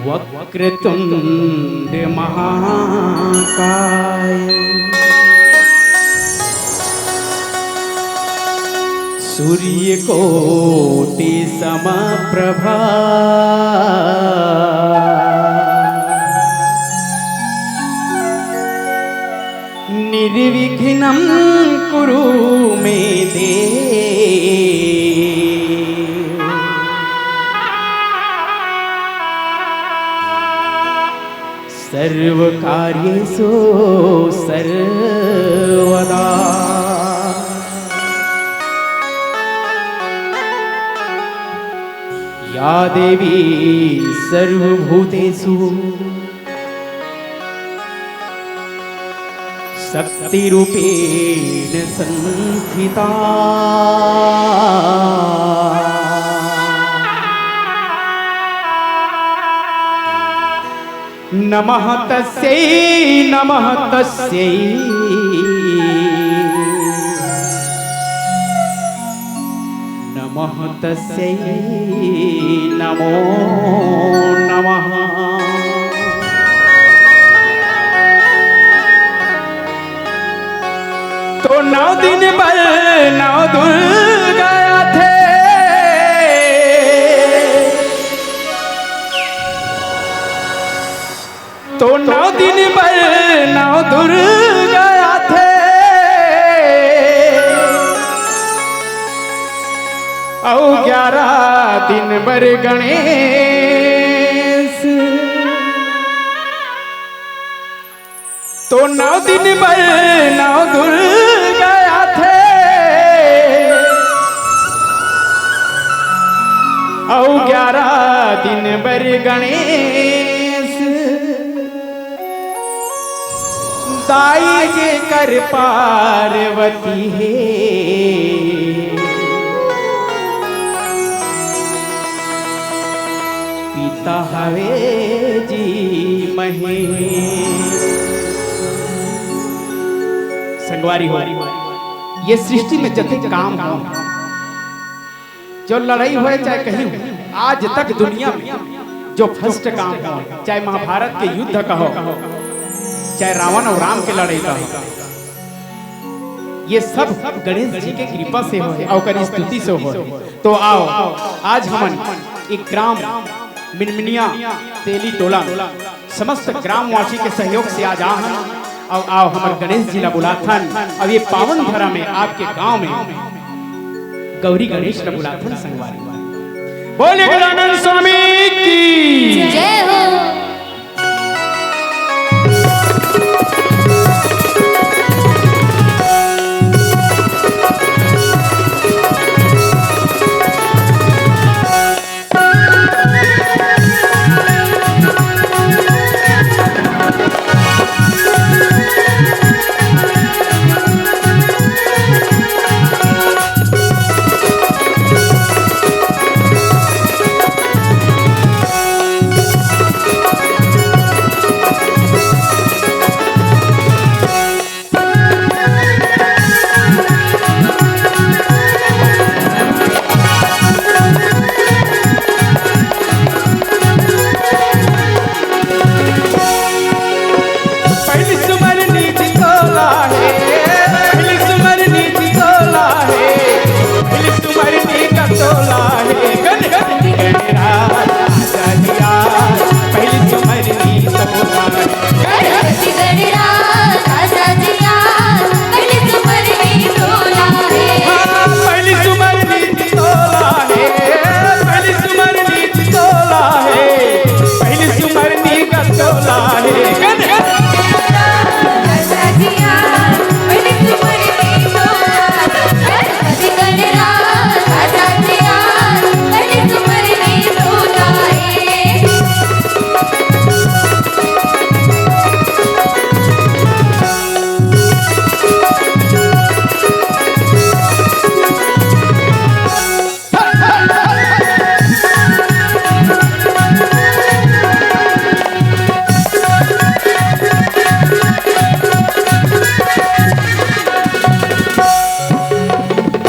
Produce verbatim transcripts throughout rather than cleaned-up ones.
वक्रतुंड महाकाय, सूर्यकोटि समप्रभा, निर्विघ्नं कुरु मे देव। सर्वकार्येषु सर्वदा। या देवी सर्वभूतेषु शक्तिरूपेण संस्थिता। नमः तस्यै, नमः तस्यै, नमः तस्यै, नमो नमः। तो नौ दिन बर नौ दुर्गा आथे। तो नौ दिन बर नौ दुर्गा आथे, अउ ग्यारह दिन बर गणेश। तो नौ दिन बर नौ दुर्गा आथे, अउ ग्यारह दिन बर गणेश। दाई जेकर पार्वती हे, पिता हवे जी महेश। संगवारी हो, ये सृष्टि में जते काम हो, जो लड़ाई होय चाहे कहीं हो, आज तक दुनिया में जो फर्स्ट काम हो, चाहे महाभारत के युद्ध कहो, चाहे रावण और राम के लड़ाई कहो, ये सब गणेश जी के कृपा से होय, ओकर स्तुति से होय। तो आओ, आज हमन एक ग्राम मिनमिनिया तेली टोला समस्त ग्रामवासी के सहयोग से आज आहन। अउ आओ, हमर गणेश जी ला बुलाथन। अब ये पावन धरा में आपके गांव में गौरी गणेश ला बुलाथन संगवारी। बोले गजानन स्वामी की। जय हो।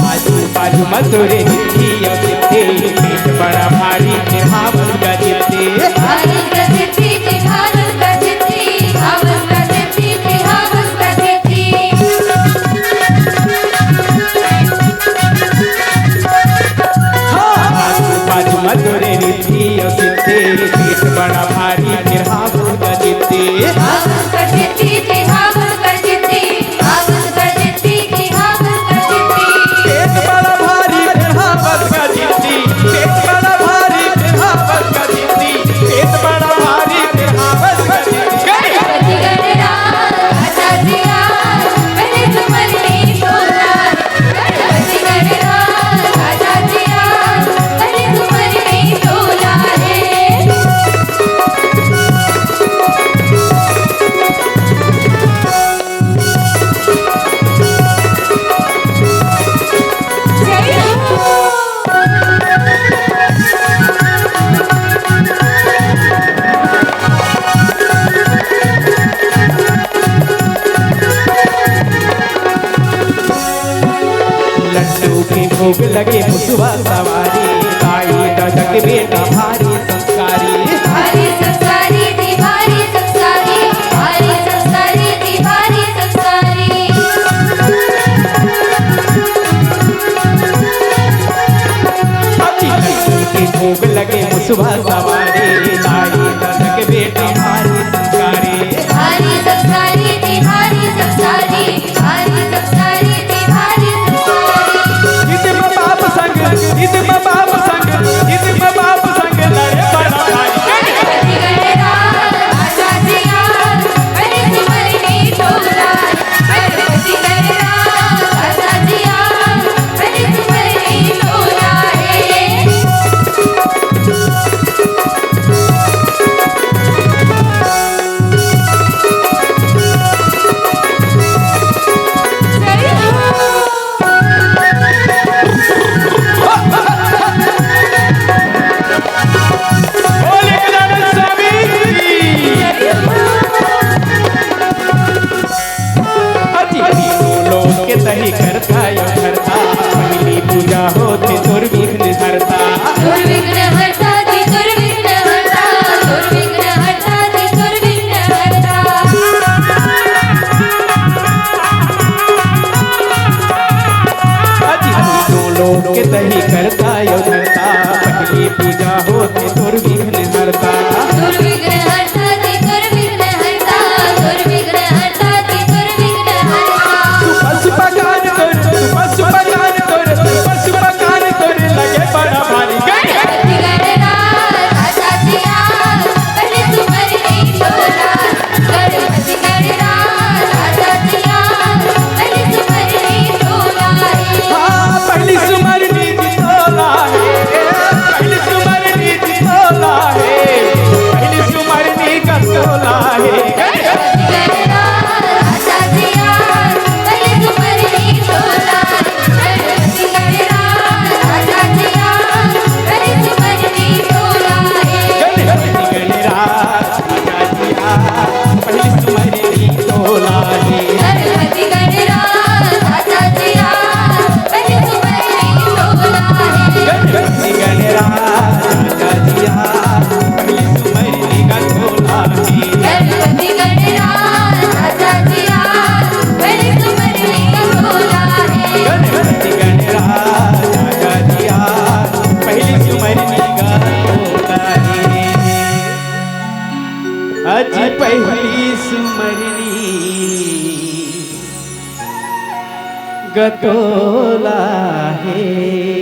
आजू बाजू म तोरे चिट्ठी अउ चिट्ठी, पेट बड़ा भारी के भाव पूरा चिट्ठी। रिद्धि अउ सिद्धि, पेट बड़ा भारी, फिर हावस का जिद्दी। हावस का जिद्दी जी, हावस का जिद्दी, हावस का जिद्दी जी, हावस का जिद्दी। पेट बड़ा भारी, फिर हावस का जिद्दी, पेट बड़ा भारी, फिर हावस का जिद्दी, पेट बड़ा भारी, फिर हावस का जिद्दी। गणपति गणराज राजा जी आज, पहले झूमर में डोला। गणपति गणराज राजा जी आज, पहले झूमर में डोला रे। जय हो। लड्डू के भोग लगे मुसवा सवारी, दाई ददा के बेटा भारी संस्कारी। भारी संस्कारी जी, भारी संस्कारी, भारी संस्कारी जी, भारी संस्कारी। अति लड्डू के भोग लगे मुसवा सवारी, दाई ददा के बेटा भारी संस्कारी। भारी संस्कारी जी, भारी संस्कारी, भारी संस्कारी जी, भारी संस्कारी। इद म बाप संग, इद म बाप संग, इद म बाप संग लड़े बड़ा भारी। गणपति गणराज राजा जी आज, पहले झूमर में डोला। गणपति गणराज राजा जी आज, पहले झूमर में डोला रे। बोले गजानन स्वामी की। अति तीनों लोक के तही करता अउ धरता, पहली पूजा होथे तोर विघ्न हरता। तोर विघ्न हरता जी, तोर विघ्न हरता, तोर विघ्न हरता जी, तोर विघ्न हरता। अति तीनों लोक के तही करता अउ धरता, पहली पूजा होथे तोर विघ्न हरता। तोर विघ्न हरता जी, तोर विघ्न हरता, तोर विघ्न हरता जी, तोर विघ्न हरता। सुपा सुपा गान तोर, सुपा सुपा गान तोर, सुपा सुपा गान तोर लगे बड़ा भारी। गणपति गणराज राजा जी आज, पहले झूमर में डोला। गणपति गणराज राजा जी आज, पहले झूमर में डोला रे। हाँ, पहली झूमर में डोला हे, पहली झूमर में डोला हे, पहली झूमर में डोला हे। गणपति गणराज राजा जी आज, पहले झूमर में डोला। गणपति गणराज राजा जी आज, पहले झूमर में डोला रे। गणपति गणराज राजा जी आज, पहली झूमर में डोला रे। गणपति गणराज राजा जी आज, पहली झूमर में डोला रे। गणपति गणराज राजा जी आज, पहली झूमर में डोला रे। गणपति गणराज राजा जी आज, पहली झूमर में डोला रे। गणपति गणराज राजा जी आज, पहली झूमर में डोला रे। आज पहली झूमर में गतोला हे।